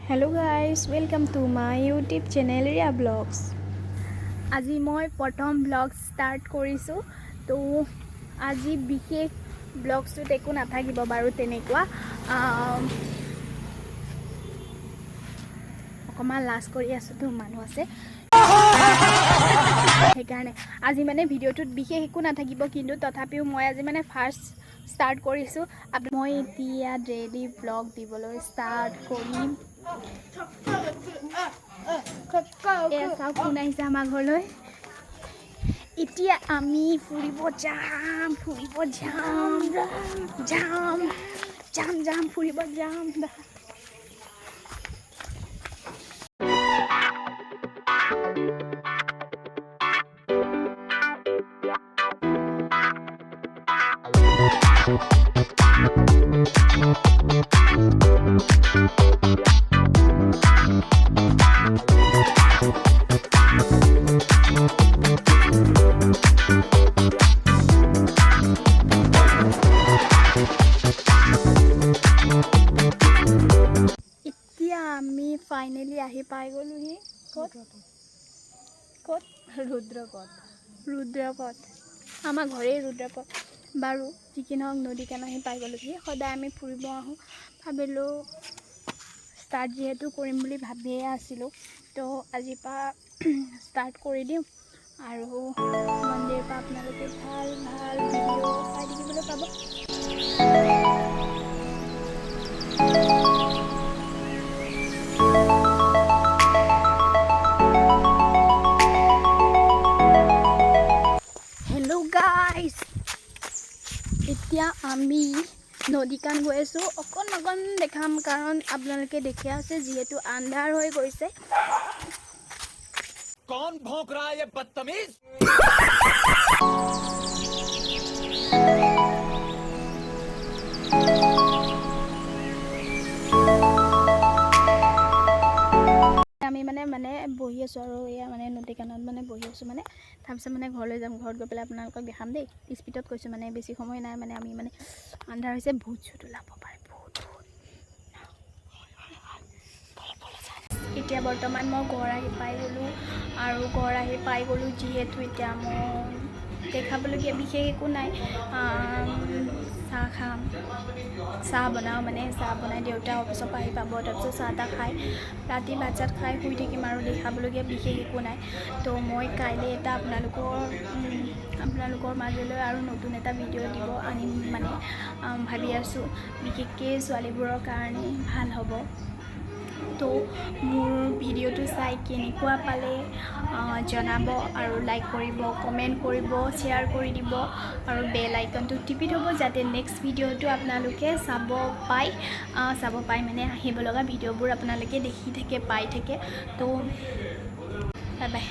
Hello guys, welcome to my YouTube channel Riya Vlogs. আজি মই প্ৰথম ব্লগ ষ্টাৰ্ট কৰিছোঁ। তো আজি বিশেষ ব্লগছটোত একো নাথাকিব বাৰু তেনেকুৱা। অকণমান লাজ কৰি আছোঁতো, মানুহ আছে সেইকাৰণে। আজি মানে ভিডিঅ'টোত বিশেষ একো নাথাকিব, কিন্তু তথাপিও মই আজি মানে ফাৰ্ষ্ট ষ্টাৰ্ট কৰিছোঁ। মই এতিয়া ডেইলি ব্লগ দিবলৈ ষ্টাৰ্ট কৰিম। এয়া চাওক, কোন আহিছে আমাৰ ঘৰলৈ। এতিয়া আমি ফুৰিব যাম, ফুৰিব যাম, যাম যাম যাম, ফুৰিব যাম। এতিয়া আমি ফাইনেলি আহি পাই গ'লোহি। ক'ত ক'ত? ৰুদ্ৰপথ। ৰুদ্ৰপথ। আমাৰ ঘৰেই ৰুদ্ৰপথ বাৰু। যি কি নহওক, নদী কাণ আহি পাই গ'লোহি। সদায় আমি ফুৰিব আহোঁ। ভাবিলোঁ ষ্টাৰ্ট যিহেতু কৰিম বুলি ভাবিয়ে আছিলোঁ, তো আজিৰ পৰা ষ্টাৰ্ট কৰি দিওঁ আৰু মন্দিৰৰ পৰা আপোনালোকে ভাল ভাল ভিডিঅ' চাই থাকিবলৈ পাব। হেল্ল' গাইজ, এতিয়া আমি নদীকাণ গৈ আছোঁ। অকণ অকণ দেখাম, কাৰণ আপোনালোকে দেখি আছে যিহেতু আন্ধাৰ হৈ গৈছে। कौन भौंक रहा है ये बदतमीज? আমি মানে বহি আছোঁ আৰু এয়া মানে নদী কাণত মানে বহি আছোঁ মানে। তাৰপিছত মানে ঘৰলৈ যাম। ঘৰত গৈ পেলাই আপোনালোকক দেখাম দেই। স্পীডত কৈছোঁ, মানে বেছি সময় নাই। মানে আমি মানে আন্ধাৰ হৈছে, ভূত চুত ওলাব পাৰে, ভূত ভূত। এতিয়া বৰ্তমান মই ঘৰ আহি পাই গ'লোঁ আৰু ঘৰ আহি পাই গ'লোঁ যিহেতু এতিয়া মই দেখাবলগীয়া বিশেষ একো নাই। চাহ খাম, চাহ বনাওঁ, মানে চাহ বনাই দেউতা অফিচৰ পৰা আহি পাব। তাৰপিছত চাহ তাহ খাই ৰাতি ভাত চাত খাই শুই থাকিম আৰু দেখাবলগীয়া বিশেষ একো নাই। তো মই কাইলৈ এটা আপোনালোকৰ মাজলৈ আৰু নতুন এটা ভিডিঅ' দিব আনিম মানে ভাবি আছোঁ। বিশেষকৈ ছোৱালীবোৰৰ কাৰণে ভাল হ'ব। তো মোৰ ভিডিঅ'টো চাই কেনেকুৱা পালে জনাব আৰু লাইক কৰিব, কমেণ্ট কৰিব, শ্বেয়াৰ কৰি দিব আৰু বেল আইকনটো টিপি থ'ব, যাতে নেক্সট ভিডিঅ'টো আপোনালোকে চাব পায়। চাব পায় মানে আহিব লগা ভিডিঅ'বোৰ আপোনালোকে দেখি থাকে, পাই থাকে। তো বাই বাই।